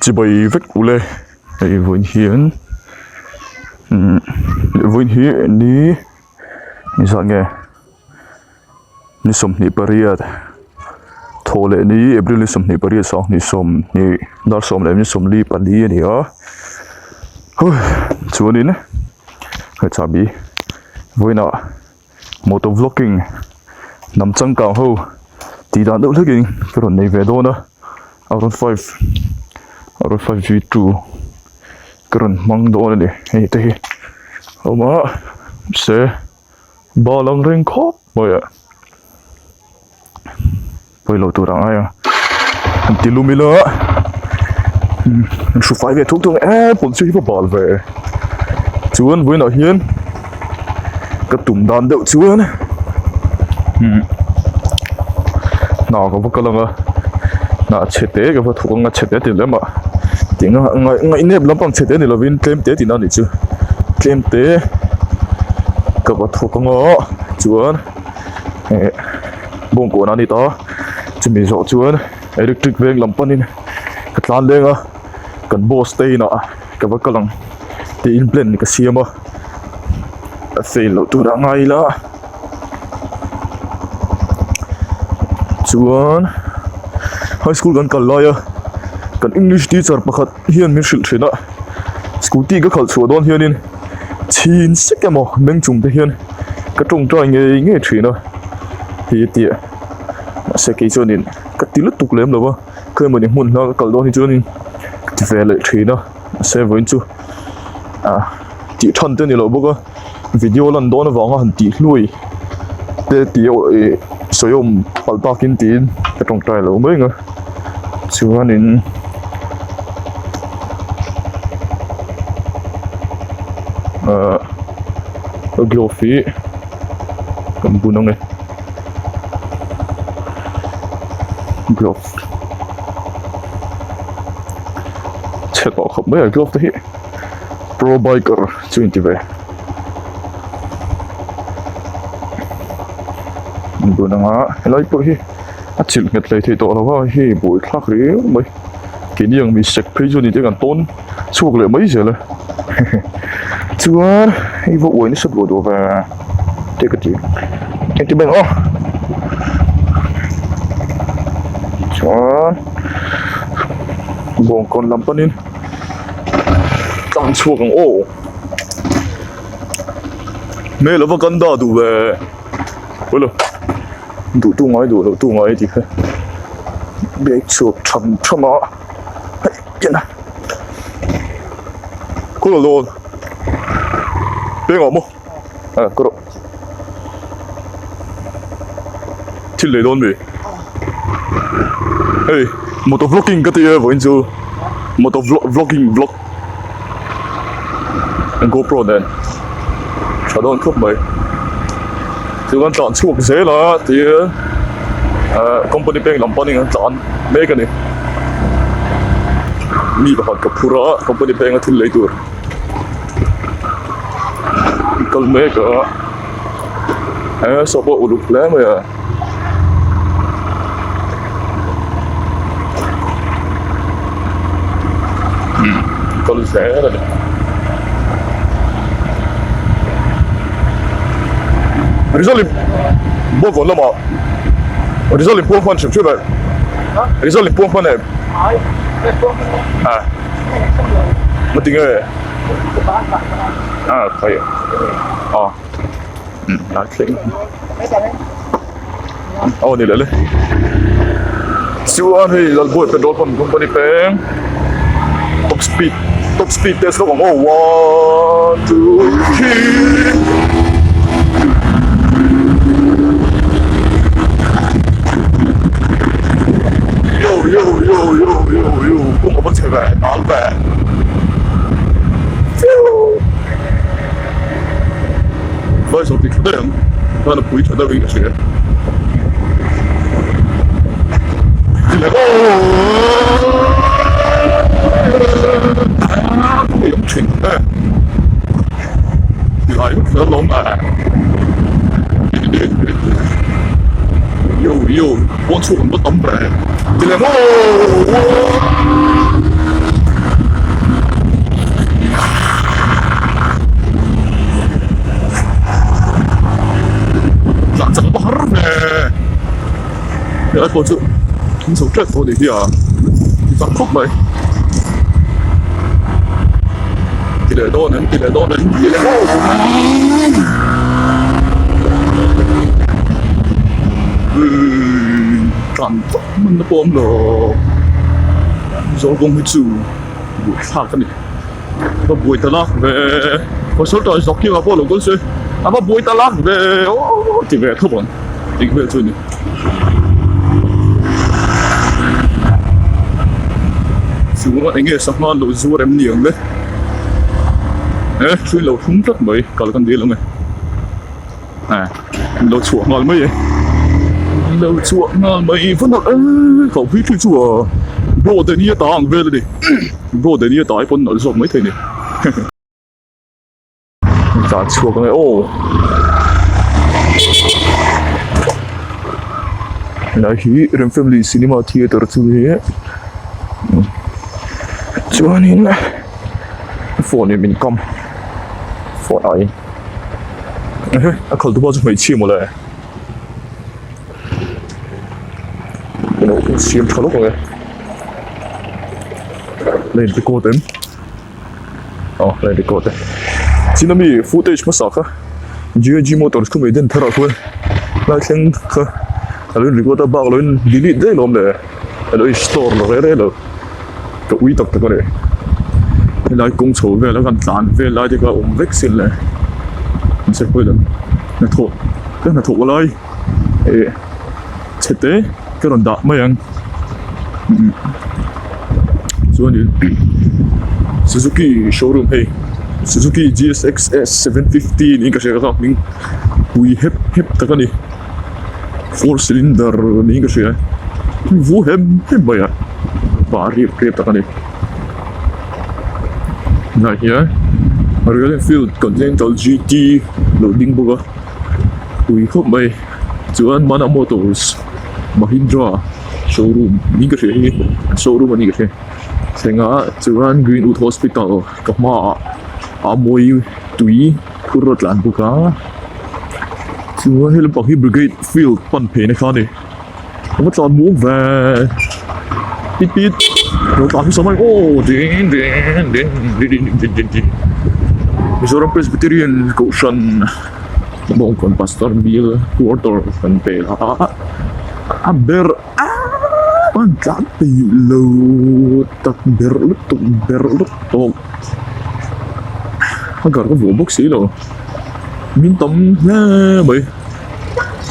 Chibai vek ule hei vawiin hian umm vawiin hi ni engzah nge ni 28 thaw leh ni April ni 28 20 dar 10:44 a ni a chuanin hei chahbi vawiinah. Motor vlogging hnam changkang ho tih dan deuh hlekin ka rawn nei ve dawn a R 5 R 5 V 2 ka rawn hmang dawn a ni hei te hi a awm a mahse bal ang reng khawp mai a pawilo tur ang ai a han ti lum ila an hru fai ve thuk thuk e pawn chu hi va bal ve chuan vawiinah hian ka tum dan deuh chuan umm hna ka va kal ang a hna chhe te ka va thawk ang a chhe te ti lem a tih nga ngaihnep lampang chhe te ni lovin tlem te tihna a nih chu tlem te ka va thawk ang a chuan eh. Bawngkawn a ni ta chumi zawh chuan electric veng lam panin ka tlan leng a kan boss te inah ka va kal ang tiin plan ka siam a a fail loh tur a ngai ila chuan high school kan kal lai a kan english teacher pakhat hian min hrilh thin a scooty ka khalh chhuah dawn hianin chhin sek emaw meng chung te hian ka tawngtai ngei ngei thin a hi a ti a mahse kei chuanin ka ti lutuk lem lo va khawi emawni hmun hla ka kal dawn hi chuanin ka ti ve leh thin a mahse vawiin chu ah tih than te a ni lo bawk a video lan dawn avanga han tih hluai te tih ih sawi awm palh takin tiin ka tawngtai lo mai ang a chuanin. Ahh glove hi kan bun ang e glove chhe tawh khawp mai a glove te hi pro biker chu inti ve an bun ang a helai pawh hi a chilh nghet hlei thei tawh lo a hei buaithlak riau mai keini ang mi sek phei chu ni te kan tawn chhuak leh mai zel a chuan hei va uai nasa duah duah ve te ka ti engti mai ang aw chuan bawngkawn lam panin tlang chhuak ang aw hmel ava kan dah duh ve awle duh tu ngai duh loh tu ngai tih kha bag chhuak tham tham a hei ken a khaw lo dawn peng awm maw ah ka rawh thil lei dawn mi hei motor vlogging ka ti e vawiin chu motor vlogging vlog gopro nen tha dawn khawp mai chu kan tlan chhuak zel a tia ah company peng lam panin an tlan mek a ni mi pakhat ka phur a company penga thil lei tur kal mek a he saw pawh uluk hle mai a. Kal zel a ni. Result in bawngkawn lamah result in puang hman hrim hrim em? Result in puang hman em? Ah. Matinge? Ah, khai. Ah. Lai thleng aw ni leh le chuan hei Lalbuai petrol pump company peng top speed top speed test lawk ang aw one two three yo yo yo yo yo yo kawng a va chhe ve dal ve. Vai saw tih tha daih ang tan a pui tha deuh in ka hria. Hei awm thin e Tilai hut fel lawm e Yo yo pawn chhuak an va tam ve Tilai maw. Helai pawh chu thum chho tep tawh a nih hi a ti tak khawp mai. Ti leh dawn em ti leh dawn em ti leh dawn em tan vak hman na pawh a awm lo Mizo kawng hi chu buaithlak a ni a va buai ta lak ve pasal tah zawk hi pawh lo kal se a va buai ta lak ve aw ti ve tho ang tih vel chu a ni. Chuan eng nge sangha lo zuar em ni ang le e hrui lo hlum tlat mai kal kan dil ang e eh lo chhuah nghal mai e lo chhuah nghal mai va nalh e kau pui pui chu a bro Danny a ta ang vel a ni bro Danny a ta ai pawn nalh zawk maithei a ni. Tlan chhuak ange aw helai hi Rem family cinema theatre chu hi chuanin phone in min kam phone ah in ehe a khalh tu pa chu hmeichhia mawle siam tha lawk ang e lane te kawt em. Aw hei record e chin ami footage hmasa kha G motors khu mai den thar ah khuan lai thleng kha a lo in record a bak lo in delete daih lawm le a lo in store lo reh reh lo ka ui tak tak a ni helai kawng chho vel a kan tlan vel lai te kha a awm vek sin le mahse pawi lo hnathawh ka hnathawh lai eh chhe te ka rawn dah mai ang chuanin Suzuki showroom hei Suzuki G_S_X_S 750 niin ka hria kha hming pui hep hep tak a ni four cylinder niin ka hria vu hem hem mai a pa riap riap tak a ni tunah hian Royal Enfield Continental G_T lo ding bawk a pui khawp mai chuan Mana Motors Mahindra showroom niin ka hria hi an showroom a ni ka hria thlengah chuan Greenwood Hospital ka hmaah a mawi tui phur a tlan bawk a chuan he lampang hi Brigade field pan phei na kha a ni a va tlan muang ve pit pit lo tlan hmasa mai aw ding ding ding ding ding ding ding Mizoram Presbyterian Kohhran. Bawngkawn pastor bial quarter kan pel a a ber an tlan peih lo tak ber lutuk ber lutuk a gar ka vuah bawk si lo min tam hle mai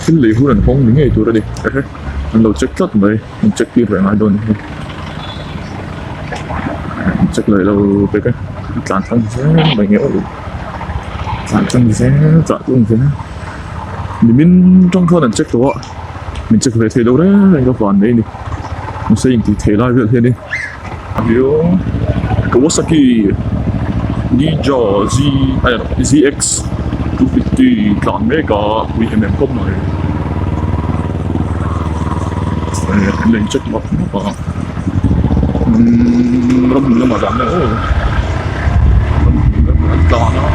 thil lei hun an hawng ni ngei tur a ni ehe an lo check tlat mai an check tir reng ai dawn a ni an check leh lo pek e an tlan tlang zel mai nge aw. Tlan tlang zel tah tlung zel nimin tang khan an check tawh a min check ve thei lo reng reng ka van mai a ni nasa in tih theih lai vel hian in Kawasaki Ninja Z ZX 250 tlan mek a pui em em khawp mai an la in check map map a. Umm ram hmun lamah dan aw ram hmun lamah an tlan a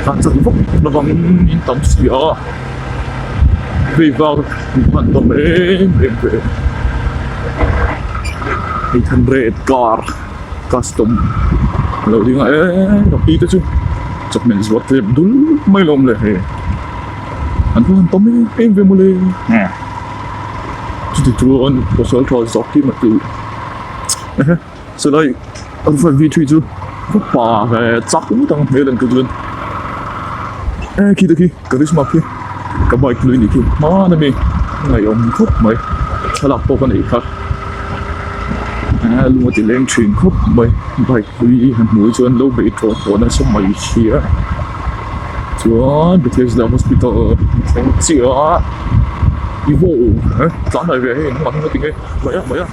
tlan chak vak lovang in tam si a hei var hman tam em em ve hei khan red car custom a lo ding a eee ka pi te chu chawhmeh zuar tlem dul mai lawm le hei an hman tam em em ve mawle. Chuti chuan pasal tha zawk hi mah ehe chulai an fan vi thui chu va pa ve chak ngawt ang hmel an ti chuan e khi te khi karizma khi ka bike lui nih khi hman ami ngaihawm khawp mai thlalak pawh ka neih kha lung a ti leng thin khawp mai bike hlui han hmuh hi chuan lo beih tawh tawh nasa mai sia chuan Bethesda hospital thleng chiah a. I vaw eh tlan ai ve hei engmah hi nga tinge mai a mai a.